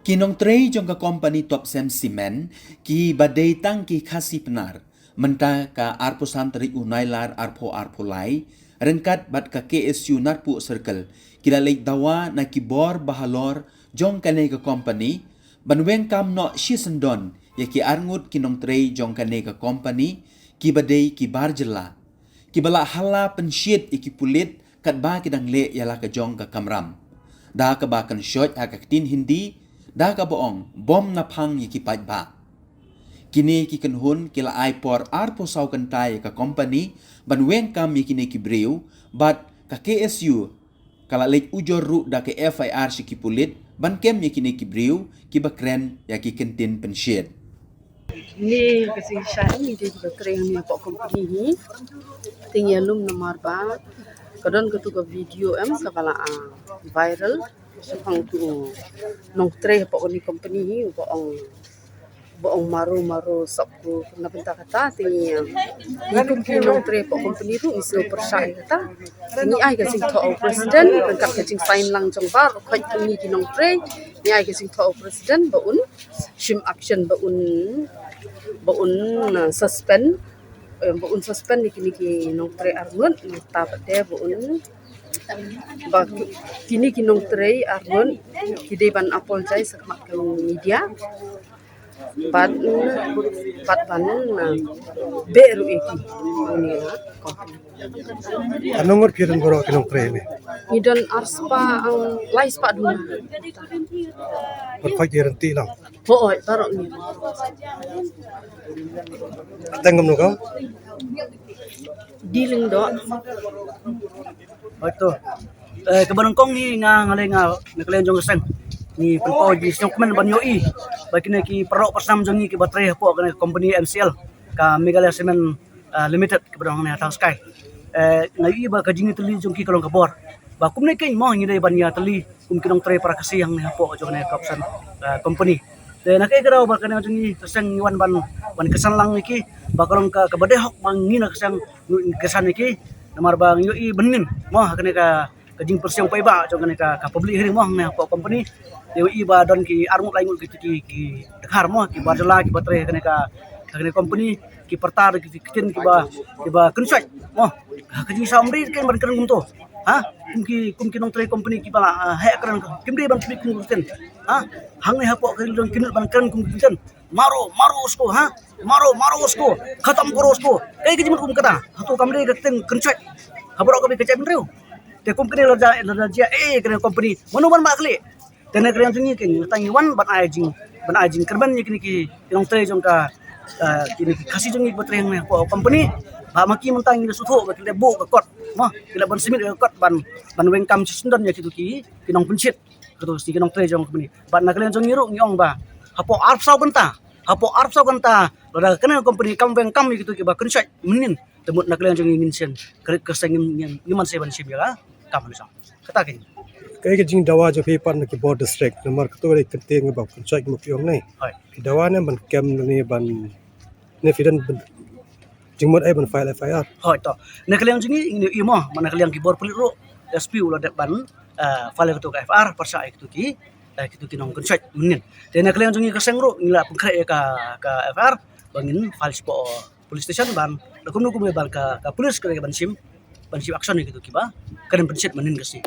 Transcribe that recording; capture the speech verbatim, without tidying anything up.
Ki nongtrei jong ka kompani Topcem Cement, ki ba dei tang ki Khasi Pnar, mynta ka arphew san tarik u Nailar arphew arphew lai, ryngkat bad ka K S U Narpuh Circle, ki la leit dawa na ki bor ba halor jong kane ka kompani, ban weng kam noh shisyndon ïa ki arngut ki nongtrei jong kane ka kompani, ki ba dei ki bar jylla, ki ba la hala pynshit ïa ki pulit katba ki dang leh ïa la ka jong ka kamram, da kaba kynshoit ha ka ktien Hindi, da kaba ong bom na phang ïa ki paidbah. Kine ki kynhun ki la ai por arphew saw kynta ïa ka kompani ban weng kam ïa kine ki briew, bad ka K S U ka la leit ujor ruh da ka F I R sha ki pulit ban kem ïa kine ki briew ki ba kren ïa ki kyntien pynshit. Ni ka jingshah ni dei ba trei ni hapoh kompani hi. Te ngi ïalum namar ba ka don katu ka video em kaba la, ah, viral shaphang utu u nongtrei hapoh kane ka kompani hi uba ong, uba ong maro maro sop ko. Na bynta kata te ngi, ah, ngi kum ki nongtrei hapoh kompani ruh ngi sngewpyrshah ïa kata. Te ngi ai ka jingthoh ha u president ryngkat ka jingsign lang jong baroh khoit ngi ki nongtrei. Ngi ai ka jingthoh ha u president ba un shim action, ba un, ba un, ah, suspend, eh, ba un suspend ïa kine ki nongtrei arngut, nangta pat de ba un, ba ki, kine ki nongtrei arngut ki dei ban apologize ha khmat ka media. Bad, bad ban, ah, beh ruh ïa ki. Une, ah, company. Katno ngut phi don baroh ki nongtrei ne? Ngi don arspah, ah, laispah duna. Bad phi ki ryntih lang. Hooid, baroh ngi. Kyrteng kumno kong? Di Lyngdoh. Hooid to. Eh, kaba nyngkong ngi nga, nga lei nga na ka liang jong ka seng, ngi pynpaw ïa ki sngewkmen ban ïohi ba kine ki paralok parsnam jong ngi kiba trei hapoh kane ka company M C L, ka Meghalaya Cement, eh, Limited, kaba don hangne ha Thangskai. Eh, nga ïohi ba ka jingïatylli jong ki ka long ka bor. Ba kumne keiñ mo ngi dei ban ïatylli kum ki nongtrei para Khasi hangne hapoh jong kane ka Topcem, eh, company. Te na kaei ka daw ba kane jong ngi ka seng ngi wan ban, ban kyrshan lang ïa ki ba ka long ka, kaba dei hok ba ngi na ka seng ngi kyrshan ïa ki. Namar ba ngi ïohi mynnin mo ha kane ka, ka jingpyrshang paidbah jong kane ka, ka public hearing mo hangne hapoh company. Ngi ïohi ba don ki arngut laingut ki, ki, ki dkhar mo, ki bar jylla kiba trei ha kane ka, ha kane ka company, ki pyrta da ki ktien kiba, kiba kynshoit mo. Ha ka jingsaw ym dei keiñ ban kren kumto. Ha? Kum ki, kum ki nongtrei company kiba la, ah, heh kren, kim dei ban pynbit kum ki ktien. Ha? Hangne hapoh ka ri jong ngi kim dei ban kren kum ki ktien. Maro, maro usko, ha? Maro, maro usko. Khatam karo usko. Kaei ka jingmut kum kata? Hato kam dei ka ktien kynshoit ha baroh kawei ka jaitbynriew? Te kum kane lada, lada jia, eh, kane company, mano ban mah khlieh? Te na ka liang jong ngi keiñ, tang ngi wan ban ai jing, ban ai jingkyrmen ïa kine ki, ki nongtrei jong ka, eh, kine ki Khasi jong ngi kiba trei hangne hapoh company. Ba ma ki mynta ngi la sngewthuh ba ki la buh ka kot mo, ki la ban submit ka kot ban, ban weng kam shisyndon ïa kitu ki, ki nongpynshit, kitu ki nongtrei jong ka company. Bad na ka liang jong ngi ruh ngi ong ba hapoh arphew saw kynta, hapoh arphew saw kynta lada kane ka company kam weng kam ïa kitu kiba kynshoit mynnin, te mut na ka liang jong ngi ngin shem, ka rit ka seng ngim, ngim, ngim man shem ban shim ïa ka kam ha lishong. Kata keiñ. Kaei ka jingdawa jong phi pat na ki bor district, namar kato ka dei ka kyntien kaba kynshoit mo phi ong ne? Hooid. Phi dawa ne ban kem ne ban, ne phi don ban, jingmut ei ban file F I R? Hooid to. Na ka liang jong ngi ngin ïohi mo, ma na ka liang ki bor pulit ruh, S P u la dep ban, eh, file kato ka F I R pyrshah ïa kitu ki, eh, kitu ki nongkynshoit mynnin. Te na ka liang jong ngi ka seng ruh ngi la pynkhreh ïa ka, ka F I R ba ngin file shapoh police station ban, da kumno kumno ban ka, ka police ka ban shim, ban shim action ïa kitu kiba kren pynshit mynnin ka sngi.